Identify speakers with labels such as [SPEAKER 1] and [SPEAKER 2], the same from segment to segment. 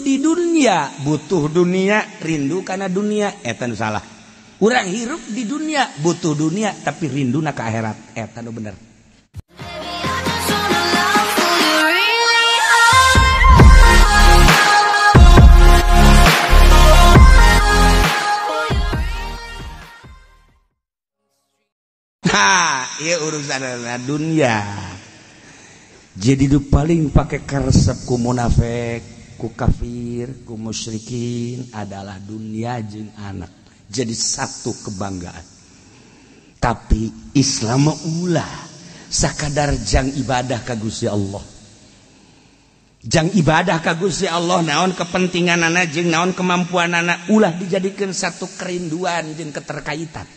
[SPEAKER 1] di dunia butuh dunia rindu karena dunia eta nu salah. Urang hirup di dunia butuh dunia tapi rinduna ka akhirat eta nu bener. Ha, ieu urusan dunia. Jadi du paling pakai karesep ku munafik, ku kafir, ku musyrikin adalah dunia jeung anak. Jadi satu kebanggaan. Tapi Islam ulah sakadar jang ibadah ka Gusti Allah. Jang ibadah ka Gusti Allah naon kepentinganana jeung naon kemampuanana ulah dijadikeun satu kerinduan jeung keterkaitan.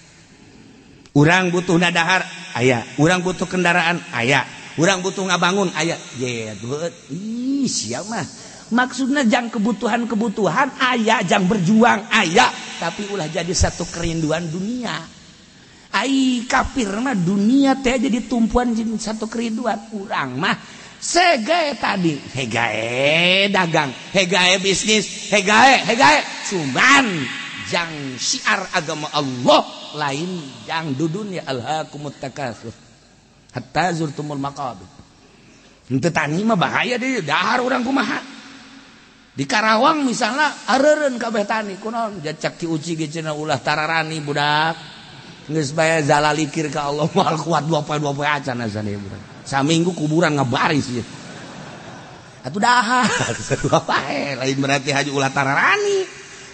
[SPEAKER 1] Urang butuh nadahar aya, urang butuh kendaraan aya, urang butuh ngabangun aya. Ye, ih sia mah. Maksudnya jang kebutuhan-kebutuhan aya, jang berjuang aya, tapi ulah jadi satu kerinduan dunia. Ai kafir mah dunia teh jadi tumpuan jeung satu kerinduan. Urang mah segae tadi, hegae dagang, hegae bisnis, hegae, hegae cuman jang syiar agama Allah lain jang dudunya alhaakumut takatsur hatta zurtumul maqabir. Henteu tani mah bahaya deui, dahar urang kumaha. Di Karawang misalnya areureun kabeh tani kunaon jacak Ki Uci ge cenah ulah tararani budak. Geus bae zalalikir ka Allah moal kuat 2 poe 2 poe acan asana budak. Saminggu kuburan ngabaris ieu. Atuh dahar 2 poe lain berarti haju ulah tararani,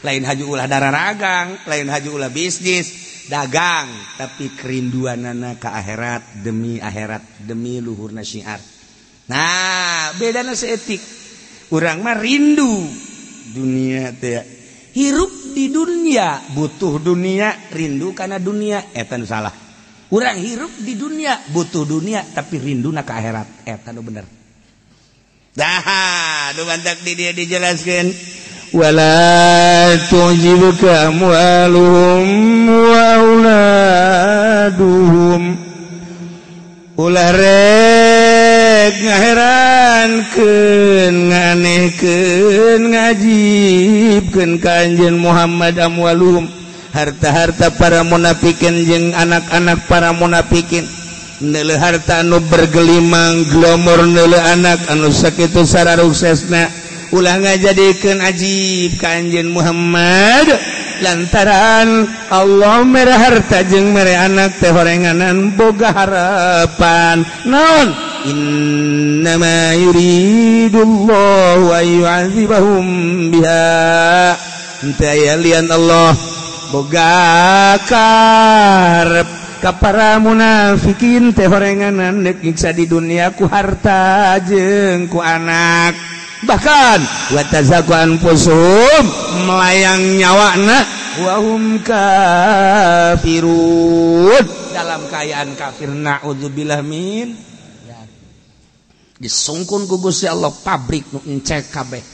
[SPEAKER 1] lain haju ulah dararagang, lain haju ulah bisnis, dagang, tapi kerinduanana ka akhirat demi luhurna syiar. Nah, bedana seetik. Urang mah rindu dunia teh. Hirup di dunia butuh dunia rindu karena dunia eta nu salah. Urang hirup di dunia butuh dunia tapi rinduna ka akhirat eta nu bener. Dah, nu mantak di dia dijelaskeun wala tu'jibuka amwaluhum wa auladuhum. Ulah rek ngaherankeun nganehkeun ngajibkeun ka Anjeun Muhammad amwaluhum harta-harta para munafikin jeung anak-anak para munafikin neuleuh harta anu bergelimang glomor neuleuh anak anu sakitu sararuksesna ulah ngajadikeun ajib ka Anjeun Muhammad lantaran Allah mere harta jeung mere anak teh horenganan boga harapan naon innama yuridullahu an yu'adzibahum biha henteu aya lian Allah boga karep ka para munafikin teh horenganan deuk nyiksa di dunia ku harta jeung ku anak bahkan watazaku anfusuhum melayang nyawana wahum kafirun dalam keadaan kafir naudzubillah min ya. Disungkun ku Gusti Allah pabrik nu encek kabeh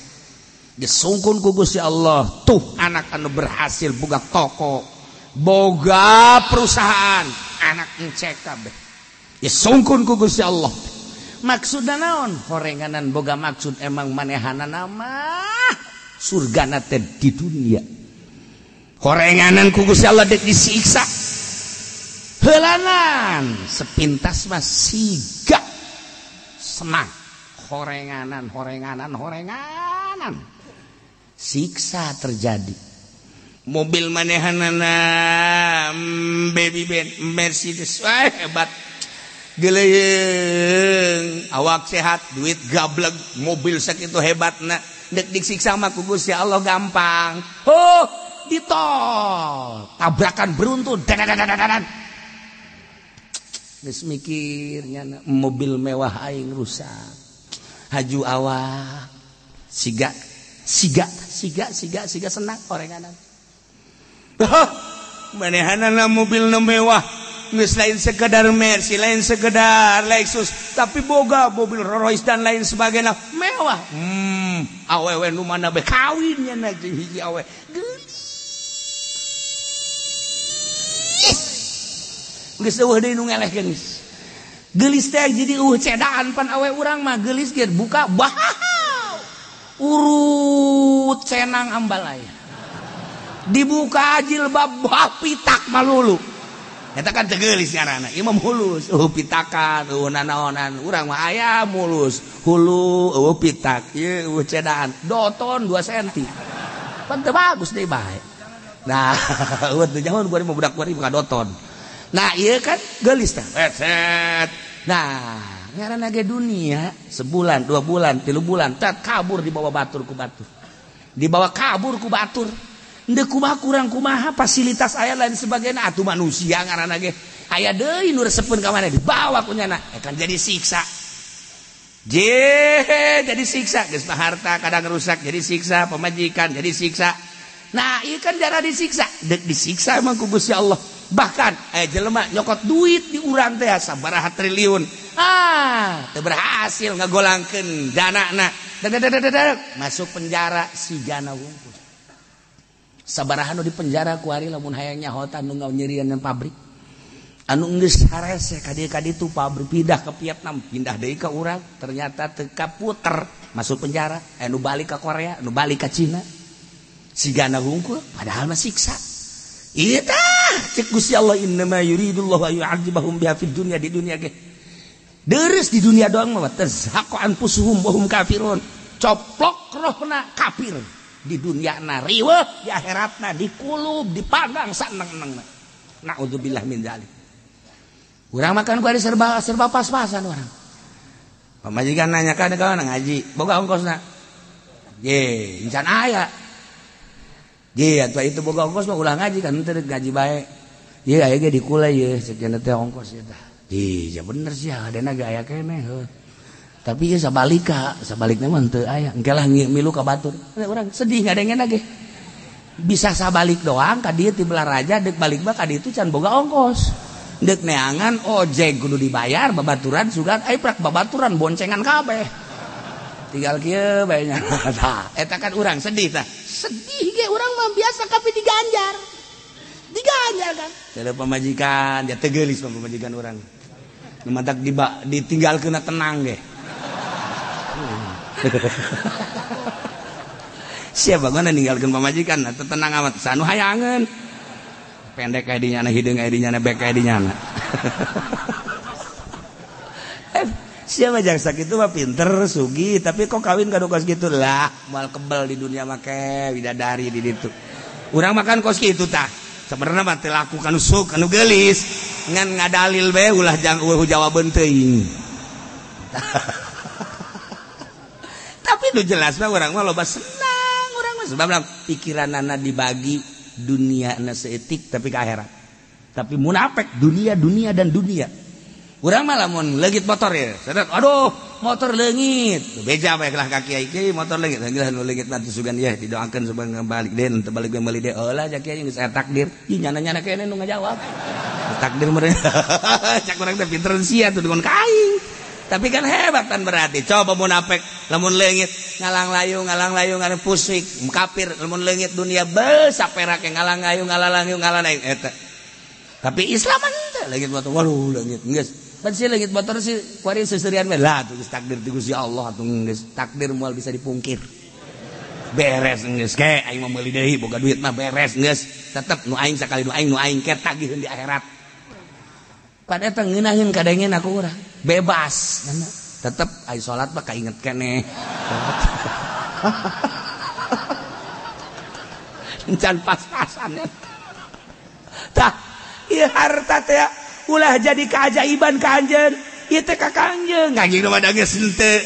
[SPEAKER 1] disungkun ku Gusti Allah tuh anak anu berhasil boga toko boga perusahaan anak encek kabeh disungkun ku Gusti Allah. Maksudna naon horenganan boga maksud emang manehanana mah surgana teh di dunia horenganan ku Gusti Allah dek disiksa heulanan sepintas mah siga senang horenganan horenganan horenganan siksa terjadi mobil manehanana baby Benz Mercedes wah hebat geleuyeung awak sehat duit gableg mobil sakitu hebatna dek disiksa mah ku Gusti Allah gampang oh di tol tabrakan beruntun dadadadadadan geus mikirnya mobil mewah aing rusak haju awak siga siga siga siga siga senang orenganan manehanana mobil nu mewah geus lain sekedar Mercy, lain sekedar Lexus, tapi boga mobil Rolls dan lain sebagainya mewah. Awewe nu mana be kawin nya na jeung hiji awe. Geulis. Geus eueuh deui nu ngelehkeun geus. Geulis teh jadi eueuh cedaan pan awe urang mah geulis ge buka bah. Urus cenang ambalaya. Dibuka jilbab pitak malulu. Eta kan teu geulis ngaranna. Ieu mah mulus, eueuh pitakan, eueuh nanaonan. Urang mah aya mulus, hulu eueuh pitak, ieu eueuh cedaan. Doton 2 cm. Pan teu bagus deui bae. Nah, eueuh teu jauh gua mah budak kuari buka doton. Nah, ieu kan geulis teh. Set. Nah, ngaranna ge dunia, sebulan, 2 bulan, 3 bulan, tat kabur dibawa batur ku batur. Dibawa kabur ku batur. Ndek kumaha kurang kumaha fasilitas aya lain sebagainya atuh manusia ngaranna ge aya deui nu resepeun ka mana dibawa ku nyana kan jadi siksa. Je jadi siksa geus mah harta kadang rusak jadi siksa pamajikan jadi siksa. Nah, ieu kan jarang disiksa. Dek disiksa emang ku Gusti Allah. Bahkan jelema nyokot duit di urang teh sabaraha triliun. Ah, teu berhasil ngagolangkeun danana. Masuk penjara si jana wungkul. Sabaraha nu di penjara ku ari lamun hayang nyahotan nu nyerian pabrik. Anu geus harese ka dieu ka ditu pabrik pindah ke Vietnam, pindah deui ka urang, ternyata teu kaputer masuk penjara, nu balik ka Korea, nu balik ka Cina. Sigana hungkul padahal mah siksa. Ieu tah cek Gusti Allah innama yuridullahu an yu'adzibahum biha fid dunya di dunya ge. Deres di dunia doang mah tazhaqu anfusuhum wa hum kafirun. Coplok rohna kafir. Di dunia na riweuh, di akhiratna dikulub, dipandang saneng-nengna. Naudzubillah min dzalik. Urang makan ku ari serba serba pas-pasan urang. Pamajikan nanya kan ka ngaji, boga ongkosna. Ye, encan aya. Ye, atuh itu boga ongkos mah ulah ngaji kan teu ngaji bae. Ye aya ge dikula ye sekian teh ongkos eta. Ih, ya bener sih hadena ge aya keneh heuh. Tapi ya sabalika, sabalikna mah teu aya. Engke lah milu ka batur. Urang sedih ngadengena ge. Bisa sabalik doang ka dieu ti Balaraja deuk balik mah ka ditu can boga ongkos. Deuk neangan ojek kudu dibayar babaturan sugan ai prak babaturan boncengan kabeh. Tinggal kieu bae nya. Tah, eta kan urang sedih tah. Sedih ge urang mah biasa kapi diganjar. Diganjar kan. Teu pamajikan, ya teu geulis pamajikan urang. Nu matak ditinggalkeun tenang ge. Siapa gua ninggalkeun pamajikan atau tenang amat sanu hayangeun pendek aya di nyana hideung aya di nyana bek aya di nyana. Siapa jaksa kitu mah pinter sugih tapi kok kawin kado kos kitu lah moal kebel di dunia make bidadari di ditu. Urang makan kos kitu tah sebenarnya mah teu laku kanu suk kanu geulis ngan ngadalil bae ulah jang eueuh jawabeun teuing. Tapi itu jelas mah urang mah loba senang urang mah sebab pikiranana dibagi dunia na seetik tapi ke akhirat. Tapi munafik dunia dunia dan dunia. Urang mah lamun leungit motor ya. Sedet, aduh motor leungit. Beja bae lah ka kiai kiai motor leungit. Geus nu leungit mah sugan ye didoakeun supaya balik deui teu balik balik deui. Eulah ja kiai geus aya takdir. Ih nyana-nyana keneh nu ngajawab. Takdir meureun. Cak urang teh pinter sia tuh dikon ka aing. Tapi kan hebat kan berarti. Coba munafik lamun leungit ngalang layung ngalang pusik kafir lamun leungit dunia besaperak ngalang layung ngalang layung eta. Tapi Islam teh leungit motor waduh leungit geus. Pan si leungit motor si kuari seuseurian we lah tuh geus takdir ti Gusti Allah atuh geus takdir moal bisa dipungkir. Beres geus ke aing mah meuli deui boga duit mah beres geus. Tetep nu aing sakali nu aing ke tagiheun di akhirat. Pan eta ngeunaheun kadengen aku urang bebas tetep ai salat mah kainget keneh encan pas-pasan tah ieu harta teh ulah jadi keajaiban ka anjeun ieu teh ka kangjeng anjing nu mah geus henteu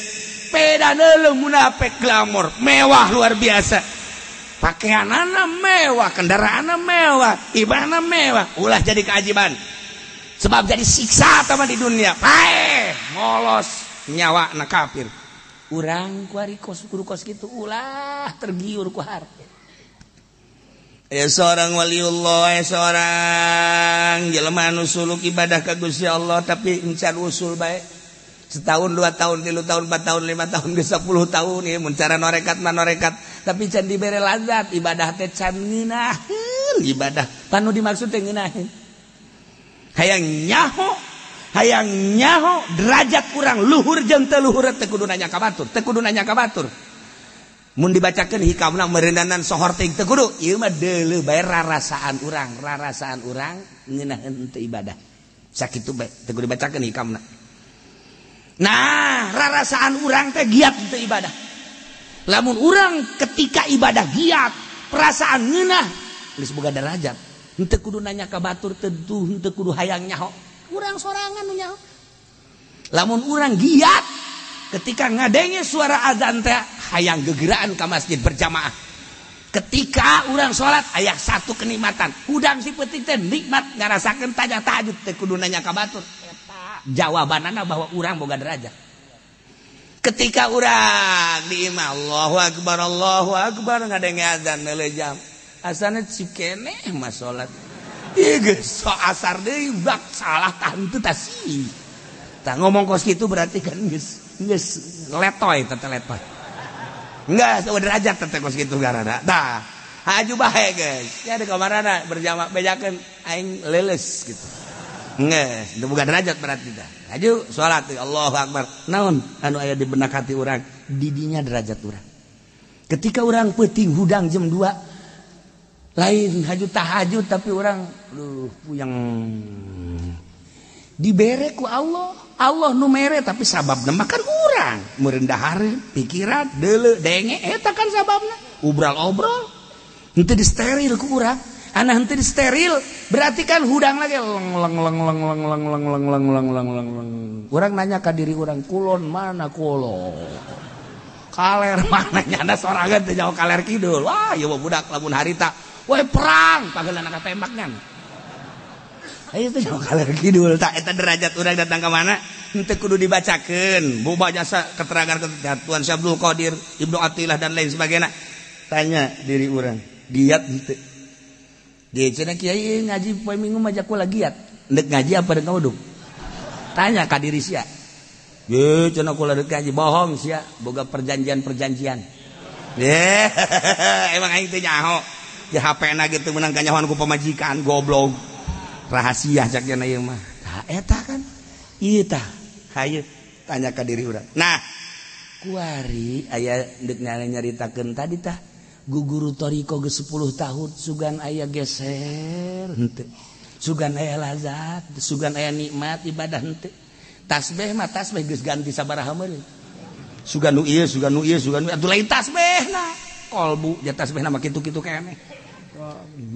[SPEAKER 1] peda neuleuh munafik glamor mewah luar biasa pakaianana mewah kendaraanna mewah ibahna mewah ulah jadi keajaiban sebab jadi siksa tama di dunia pae molos nyawa na kafir urang ku ari kos kudu kos kitu ulah tergiur ku harta ya seorang waliullah ya seorang jelema anu suluk ibadah ka Gusti Allah tapi encan usul bae setahun 2 tahun 3 tahun 4 tahun 5 tahun ke 10 tahun ieu mun cara norekat mah norekat tapi can dibere lazat ibadah teh can ngeunaheun ibadah panu dimaksud teh ngeunaheun hayang nyaho derajat kurang luhur jeung teu luhur teh kudu nanya ka batur teu kudu nanya ka batur. Mun dibacakeun hikamna meureundanan sohor teh teu kudu. Ieu mah deuleu bae rarasaan urang, rarasaan urang ngeunaheun teu ibadah. Sakitu bae teu kudu dibacakeun hikamna. Nah, rarasaan urang teh giat teu ibadah. Lamun urang ketika ibadah giat, perasaan ngeunah geus boga derajat. Henteu kudu nanya ka batur tentu, henteu kudu hayang nyaho. Urang sorangan nu nyaho. Lamun urang giat ketika ngadenge suara azan teh hayang gegeraan ka masjid berjamaah. Ketika urang salat aya satu kenikmatan. Hudang si peuting teh nikmat ngarasakeun tahajud teh kudu nanya ka batur. Eta jawabanana bahwa urang boga derajat. Ketika urang di imah Allahu Akbar ngadenge azan neuleuh jam. Asana cikeneh mah salat. Ieu geus so asar deui bak salah tah henteu tah sih. Tah ngomong kos kitu berarti kan geus geus letoy teh letoy. Enggak, derajat teh kos kitu garana. Tah, haju bae geus. Ya di kamarana berjamaah bejakeun aing leuleus gitu. Geus, teu boga derajat berarti tah. Haju salat Allahu Akbar. Naon anu aya di benak hati urang? Didinya derajat urang. Ketika urang peuting hudang jam 2 lain haju tahajud tapi urang duh puyeng. Dibere ku Allah. Allah nu mere tapi sababna mah kan urang meureun dahareun pikiran deuleu denge eta kan sababna ubral-obrol henteu disteril ku urang. Ana henteu disteril berarti kan hudang lagi leng leng leng leng leng leng leng leng leng leng leng leng leng. Urang nanya ka diri urang kulon mana kulon kaler mana nyana sorangan teh jauh kaler kidul. Wah ieu mah budak lamun harita woi perang pageulana ka tembak nyan. Ayo teh jauh kaler kidul tak eta derajat urang datang ka mana henteu kudu dibacakeun boba jasa keterangan Tuan Syekh Abdul Qadir Ibnu Athaillah dan lain sebagainya. Tanya diri urang giat henteu. Dia cenah kiai ngaji poe minggu mah kula giat. Ndek ngaji apa ndek ngawuduk? Tanya ka diri sia. Ye cenah kula ndek ngaji bohong sia, boga perjanjian-perjanjian. Ye emang aing teh nyaho. Ya HP-na gitu meunang kanyahoan ku pamajikan goblok. Rahasia cak cenah ieu mah. Tah eta kan. Ieu tah hayu tanya ka diri urang. Nah, kuari aya ndek nyaritakeun tadi tah guguru toriko ge 10 tahun sugan aya geser henteu. Sugan aya lazat, sugan aya nikmat ibadah henteu. Tasbih mah tasbih geus ganti sabaraha meureun. Sugan nu ieu, sugan nu ieu, sugan nu atuh lain tasbihna. Kolbu ja tasbihna mah kitu-kitu keneh.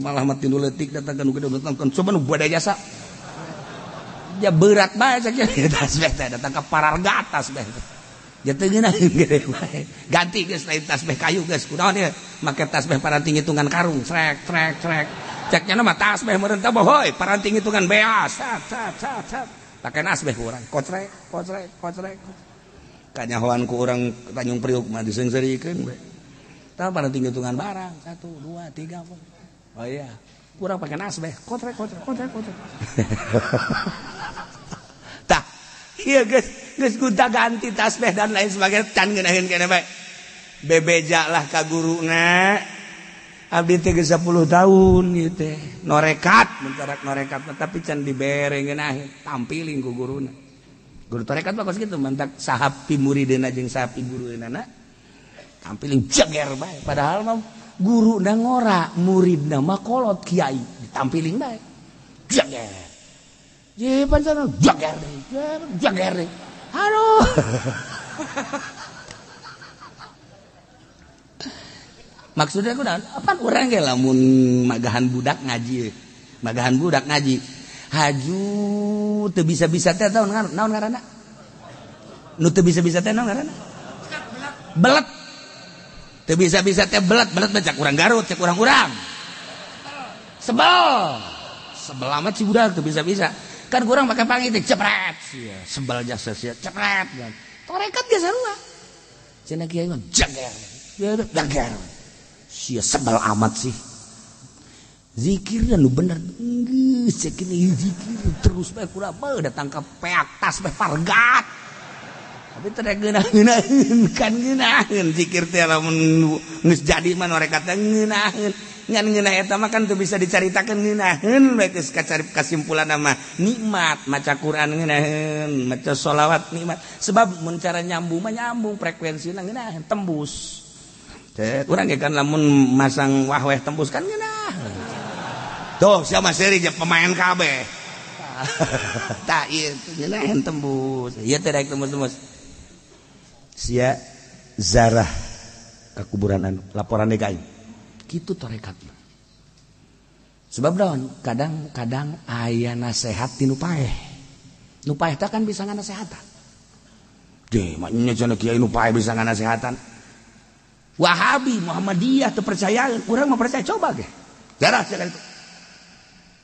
[SPEAKER 1] Malah mati nu leutik datang ka nu gede datang kan coba nu bada jasa. Ja berat bae cak tasbih teh datang ka pararga tasbih. Ja teu ngeunaheun gede bae. Ganti geus lain tasbih kayu geus kunaon ieu make tasbih paranti ngitungan karung trek trek trek. Cek nya mah tasbih meureun teh bohoi paranti ngitungan beas sat sat sat sat. Pake nasbih ku urang kocrek kocrek kocrek. Kanyahoan ku urang Tanjung Priuk mah diseungseurikeun we. Tah paranti ngitungan barang 1 2 3 4. Oh iya, kurang pakai nasbeh, kotrek kotrek kotrek kotrek. Tah, iya geus geus gonta ganti tasbeh dan lain sebagainya can ngeunaheun keneh bae. Bebeja lah ka guruna. Abdi teh geus 10 tahun ieu teh. Norekat, mencarak norekat tapi can dibere ngeunaheun, tampiling ku guruna. Guru tarekat mah kos kitu mantak sahapi murideuna jeung sahapi gurueunana. Tampiling jeger bae padahal mah guru na ngora muridna mah kolot kiai ditampiling bae jager ye pancana jager jager aduh. Maksudnya ku naon apaan urang ge lamun magahan budak ngaji haju teu bisa-bisa teh naon naon ngaranna nu teu bisa-bisa teh naon ngaranna belet. Teu bisa-bisa teh belet-belet mah cak urang Garut, cak urang-urang. Sebel. Sebel amat si budak teu bisa-bisa. Kan kurang pakai pangi teh cepret sia, sebel jasa sia cepret. Torekat ge sarua. Cenah kiai mah jager. Jager. Sia sebel amat sih. Zikir nu bener geus cek ini zikir terus bae kurang mah datang ka peak tas bae pargat. Tapi teh ngeunaheun kan ngeunaheun zikir teh lamun geus jadi mah norekat teh ngeunaheun ngan ngeunah eta mah kan teu bisa dicaritakeun ngeunaheun bae geus kacari kasimpulanna mah nikmat maca Quran ngeunaheun maca sholawat nikmat sebab mun cara nyambung mah nyambung frekuensina ngeunaheun tembus. Cet urang ge kan lamun masang wahweh tembus kan ngeunah. Tuh sia mah seuri pemain kabeh. Tah ieu ngeunah tembus. Ieu teh daek tembus-tembus. Sia zarah ka kuburan anu laporan deui ka aing. Kitu tarekat. Sebab daun kadang-kadang aya nasehat ti nu paeh. Nu paeh teh kan bisa nganasehatan. Deh, maknya cenah kiai nu paeh bisa nganasehatan. Wahabi, Muhammadiyah teu percayaan, urang mah percaya coba ge. Darah sia itu.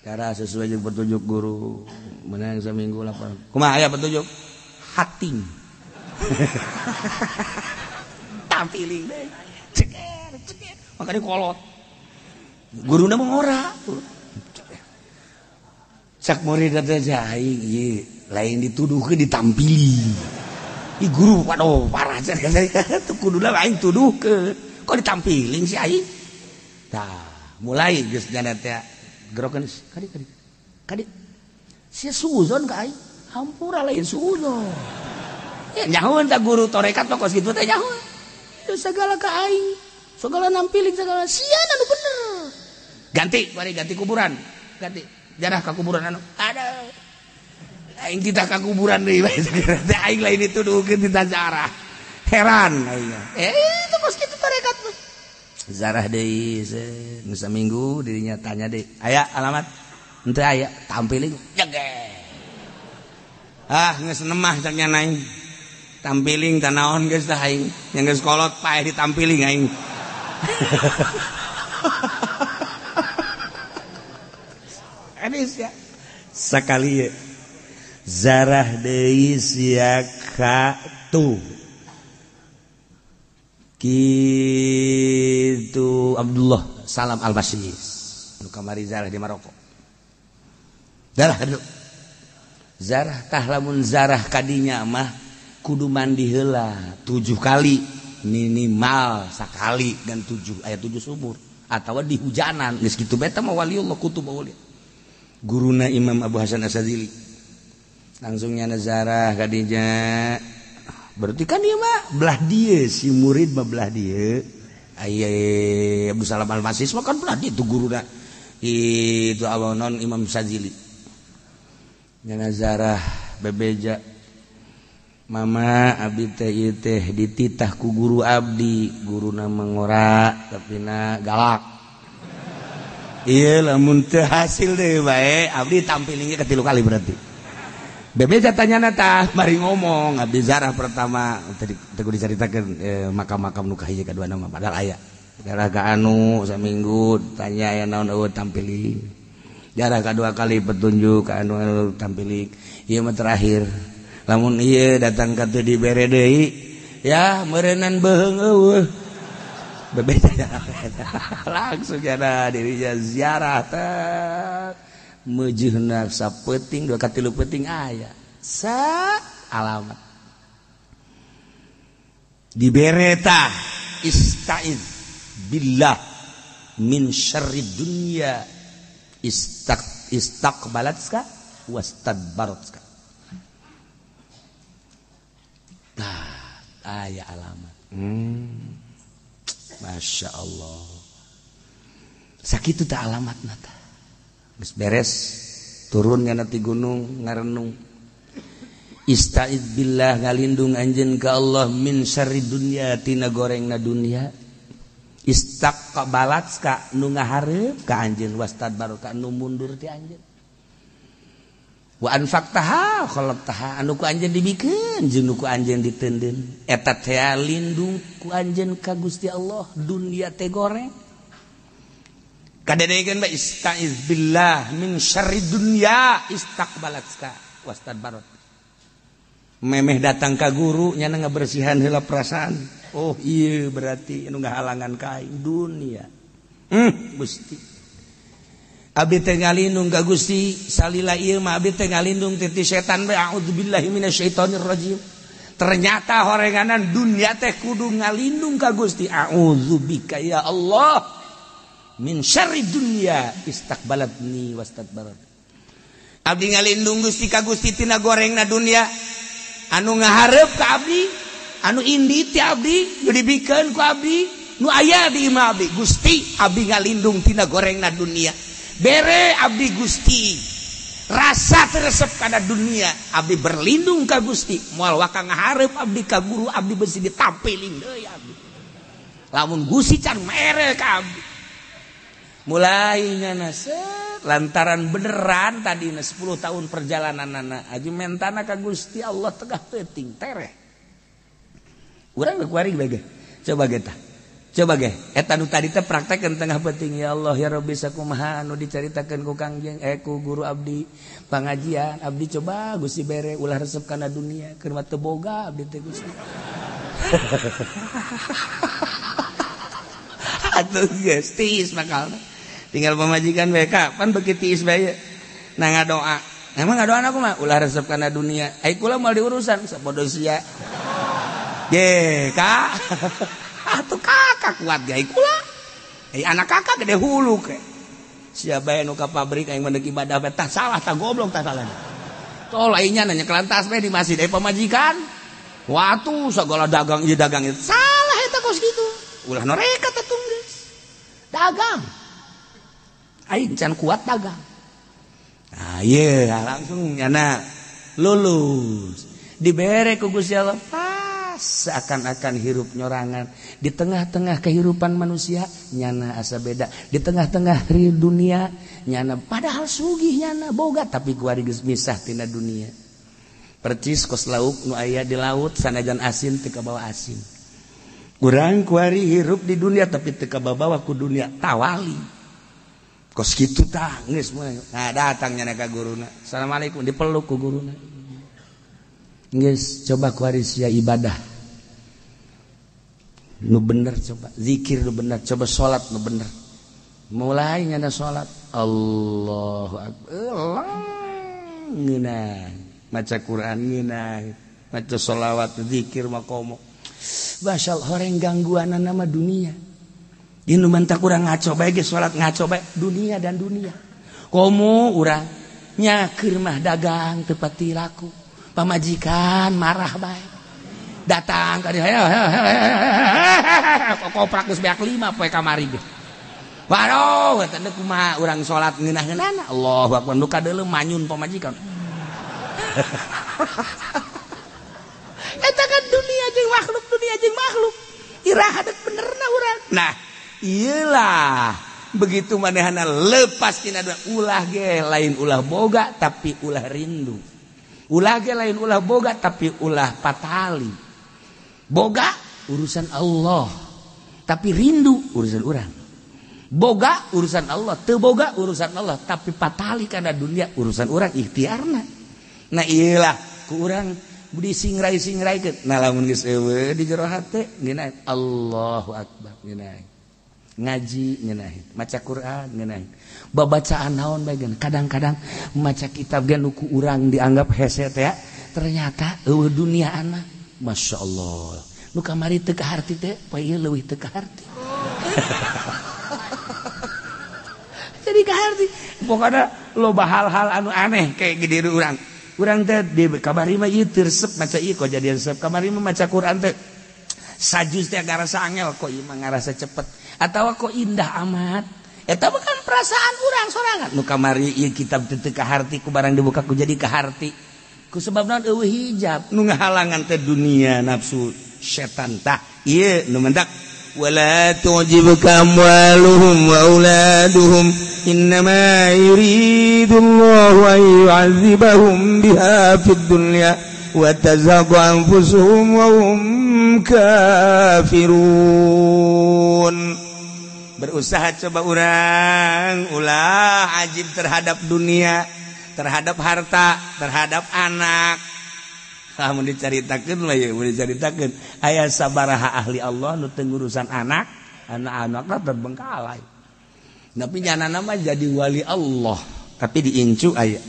[SPEAKER 1] Darah sesuai jeung petunjuk guru, menang seminggu laporan. Kumaha aya petunjuk? Hating. Tampiling deh. Ceker, ceker. Makanya kolot. Guruna mah ora. Cak murid teh aing ieu lain dituduhkeun ditampili. Ih guru waduh parah cenah teu kuduna aing tuduhkeun. Kok ditampiling si aing? Tah, mulai geus nyana teh gerokeun kadi kadi. Kadi sia suuzon ka aing. Hampura lain suuzon. Ya nyahoeun tah guru tarekat mah kos kitu teh nyahoeun. Segala ka aing. Segala nampiling segala sia anu bener. Ganti, mari ganti kuburan. Ganti. Jarah ka kuburan anu. Ada. Aing titah ka kuburan deui bae teh aing lain dituduhkeun titah zarah. Heran aing. Itu kos kitu tarekat mah. Zarah deui geus saminggu dirinya tanya deui. Aya alamat? Henteu aya, tampiling jege. Ah, geus nemah cak nya aing. Tampiling tah naon geus tah aing. Yang geus kolot paeh ditampiling aing. Anis ya. Sakali ya. Zarah deui sia ka tu. Kitu Abdullah Salam Al-Basis. Nu kamari zarah di Maroko. Darah aduh. Zarah tah lamun zarah kadinya mah kudu mandi heula 7 kali minimal sakali dan 7 ayat 7 sumur atawa di hujanan geus kitu bae teh mah waliullah kutub aulia. Guruna Imam Abu Hasan Asy-Syadzili langsung nyana zarah kadinya berarti kan ieu mah belah dieu si murid mah belah dieu aya Abu Salam Al-Masis mah kan belah dieu tu guruna itu awanon Imam Syadzili nyana zarah bebeja mama abdi teh ieu teh dititah ku guru abdi guruna mangora tapi na galak. Iya lamun teu hasil deui bae abdi tampilingnya ke 3 kali berarti. Bebeja tanyana tah mari ngomong abdi zarah pertama tadi teu kudu dicaritakeun makam-makam nu kahiji kadua nama padahal aya. Jarah ka anu saminggu tanya aya naon eueuh tampiling. Jarah ka 2 kali petunjuk ka anu tampiling. Ieu mah terakhir. Lamun ieu datang ka teu dibere deui ya meureunnan beuheung eueuh. Bebeja langsung jana dirinya ziarah teh meujeunna sapeuting 2 ka 3 peuting aya sa alamat dibere tah istaiz billah min syarri dunya istaqbalatska wastadbaratska. Tah aya alamat. Masya Allah. Sakitu teh alamatna tah. Geus beres turun kana ti gunung ngarenung. Istaiz billah ngalindung anjeun ka Allah min syarri dunya tina gorengna dunya. Istaqbalatska nu ngahareup ka anjeun wastadbaraka nu mundur ti anjeun. Wa anfaqtaha khalaqtaha anu ku anjeun dibikeun jeung nu ku anjeun diteundeun eta teh lindung ku anjeun ka Gusti Allah dunia teh goreng kadedekeun bae istaiz billah min syarri dunya istaqbalatska wastadbarat memeh datang ka guru nyana ngabersihan heula perasaan oh iya berarti anu ngahalangan ka aing dunia Gusti abdi teh ngalindung ka Gusti salila ieu mah abdi teh ngalindung ti setan bae a'udzubillahi minasyaitonir rajim. Ternyata horenganan dunia teh kudu ngalindung ka Gusti a'udzubika ya Allah min syarri dunya istaqbalatni wastadbarat. Abdi ngalindung Gusti ka Gusti tina gorengna dunia anu ngahareup ka abdi anu indi ti abdi nu dibikeun ku abdi Nu aya di imah abdi Gusti abdi ngalindung tina gorengna dunia. Bere abdi Gusti rasa teresep kana dunia, abdi berlindung ka Gusti. Moal waka ngahareup abdi ka guru abdi besi ditampiling deui abdi. Lamun Gusti can mere ka abdi. Mulai nyana lantaran beneran tadi 10 tahun perjalanan nana aji mentana ka Gusti Allah tegah teuting tereh. Urang kuari bae coba ge tah. Coba ge eta nu tadi teh praktekeun tengah peuting ya Allah ya Rabbi sakumaha anu dicaritakeun ku Kangjeng ku guru abdi pangajian abdi coba Gusti bere ulah resep kana dunia keur mah teu boga abdi teh Gusti. Atuh geus tiis bakalna. Tinggal pamajikan bae kapan beuki tiis bae nah ngadoa. Emang ngadoa aku mah ulah resep kana dunia. Ai kula moal diurusan sapodo sia. Ye, Kak. Atuh kakak kuat ge kula. Ai anak kakak gede hulu ke. Sia bae nu ka pabrik aing mendek ibadah bae tah salah tah goblok tah salah. Tol aingnya nanya kelantas bae di masjid ai pamajikan. Watu segala dagang ieu dagang ieu. Salah eta kos kitu. Ulah noreka teh geus. Dagang. Aing can kuat dagang. Nah, ieu langsung nyana lulus. Dibere ku Gusti Allah. Seakan-akan hirup nyorangan di tengah-tengah kehidupan manusia nyana asa beda di tengah-tengah dunia nyana padahal sugih nyana boga tapi kuari geus misah tina dunia percis kos lauk nu aya di laut sanajan asin teu kabawa asin urang kuari hirup di dunia tapi teu kabawa ku dunia tawali kos kitu tah geus nah datang nyana ka guruna assalamualaikum dipeluk ku guruna. Geus coba kuari sia ibadah nu bener coba zikir nu bener coba salat nu bener mulai nyana salat Allahu akbar ngeunah maca Quran ngeunah maca sholawat zikir makomo basal horeng gangguanana mah dunia ieu nu mantak urang ngaco bae ge salat ngaco bae dunia dan dunia komo urang nya keur mah dagang teu pati laku pamajikan marah bae datang ka dieu koprak geus beak 5 poe kamari ge waduh eta teh kumaha urang salat ngeunah-ngeunahna Allahu akbar nu kadeuleu manyun pamajikan eta kan dunia jeung makhluk iraha deuk benerna urang nah iyalah begitu manehana lepas tina ulah ge lain ulah boga tapi ulah rindu. Ulah ge lain ulah boga tapi ulah patali. Boga urusan Allah, tapi rindu urusan urang. Boga urusan Allah, teu boga urusan Allah, tapi patali kana dunia urusan urang ikhtiarna. Nah iyalah ku urang disingrai-singraikeun. Nah lamun geus eueuh di jero hate ngeunah Allahu akbar ngeunah. Ngaji ngeunah, maca Quran ngeunah. Babacaan naon bae kadang-kadang maca kitab ge nu ku urang dianggap hese teh ternyata eueuh duniaana masyaallah nu kamari teu kaharti teh poe ieu leuwih teu kaharti. Jadi kaharti pokona loba hal-hal anu aneh kayak di diri urang. Urang teh di kamari mah ieu teu resep maca ieu kok jadi resep kamari mah maca Quran teh sajuz teh ngarasa angel kok ieu mah ngarasa cepet atawa kok indah amat. Eta bukan perasaan urang sorangan nu kamari ieu kitab teu teu kaharti ku barang dibuka ku jadi kaharti ku sebab naon eueuh hijab nu ngahalangan teh dunia nafsu setan tah ieu nu mendak wala tu'jibuka amwaluhum wa auladuhum innama yuridullahu an yu'adzibahum biha fid dunya wa tazhaqu anfusuhum wa hum kafirun. Berusaha coba urang ulah ajib terhadap dunia, terhadap harta, terhadap anak. Lamun dicaritakeun mah ye, mun dicaritakeun aya sabaraha ahli Allah nu teu ngurusan anak, anak-anakna terbengkalai. Tapi nyanana mah jadi wali Allah, tapi diincu aya.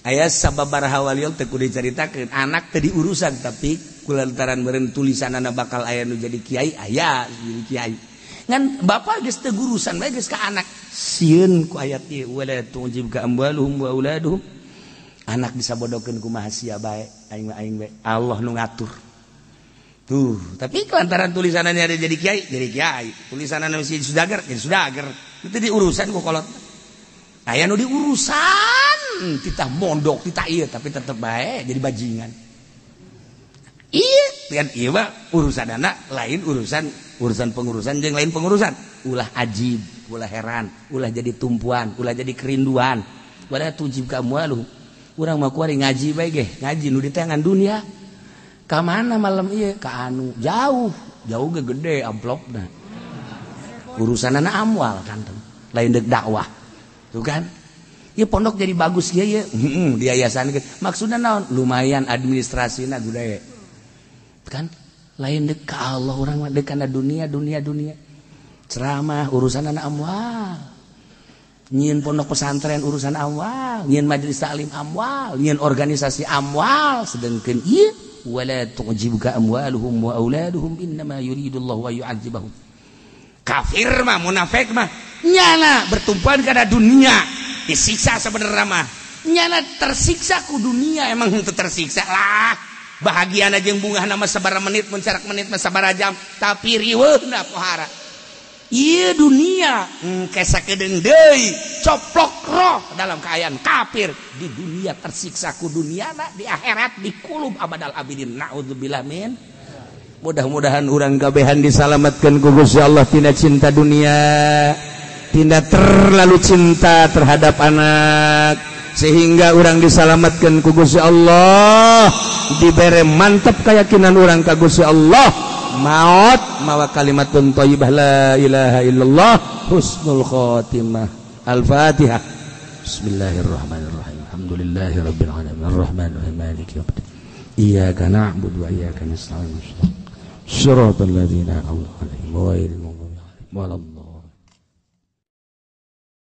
[SPEAKER 1] Aya sababaraha wali Allah teu kudu dicaritakeun, anak teu diurusan tapi kulantaran meureun tulisanana bakal aya nu jadi kiai, aya jadi kiai. Ngan bapak geus teu gurusan bae geus ka anak. Sieun ku ayat ieu wala tu'jibka amwaluhum wa auladuhum. Anak disabodokeun kumaha sia bae aing mah aing bae Allah nu ngatur. Tuh, tapi kelantaran tulisannya ada jadi kiai, jadi kiai. Tulisannya masih sudager, jadi sudager. Itu diurusan ku kolot. Aya nu diurusan, titah mondok, titah iya, tapi tetep bae jadi bajingan. Iya, kan iya mah urusan anak lain urusan urusan pengurusan jeung lain pengurusan. Ulah ajib, ulah heran, ulah jadi tumpuan, ulah jadi kerinduan. Wala tu'jibka amwaluhum. Urang mah kuari ngaji bae ge, ngaji nu diteangan dunia. Ka mana malam ieu? Ka anu jauh, jauh ge gede amplopna. Urusanana amwal kan, lain dek dakwah. Tuh kan? Ieu pondok jadi bagus ieu ye. Heeh, di yayasan maksudna naon? Lumayan administrasina gede. Kan lain dek ka Allah urang mah dek kana dunia, dunia, dunia. Ceramah urusanana amwal. Nyieun pondok pesantren urusan amwal, nyieun majelis taklim amwal, nyieun organisasi amwal, sedengkeun ieu wala tu'jibka amwaluhum wa auladuhum innama yuridullahu wa yu'adzibahum. Kafir mah munafik mah nyana bertumpuan kana dunia disiksa sebenarnya mah nyana tersiksa ku dunia emang henteu tersiksa lah bahagia jeung bungah nama sabaraha menit mun sarak menit mah sabaraha jam tapi riweuhna pohara ieu dunia engke sakedeung deui coplok roh dalam keayaan kafir di dunia tersiksa ku dunia di akhirat dikulub abadal abidin naudzubillah min. Mudah-mudahan urang kabehan disalamatkan ku Gusti Allah tina cinta dunia, tina terlalu cinta terhadap anak sehingga urang disalamatkan ku Gusti Allah, dibere mantap keyakinan urang ka Gusti Allah, maut mawa kalimatun thayyibah la ilaha illallah husnul khatimah. Al-Fatihah. Bismillahirrahmanirrahim. Alhamdulillahirabbil alamin arrahmanirrahim maliki yaumiddin. Iyyaka na'budu wa iyyaka nasta'in. Shiratal ladzina an'amta 'alaihim ghairil maghdubi 'alaihim waladdallin.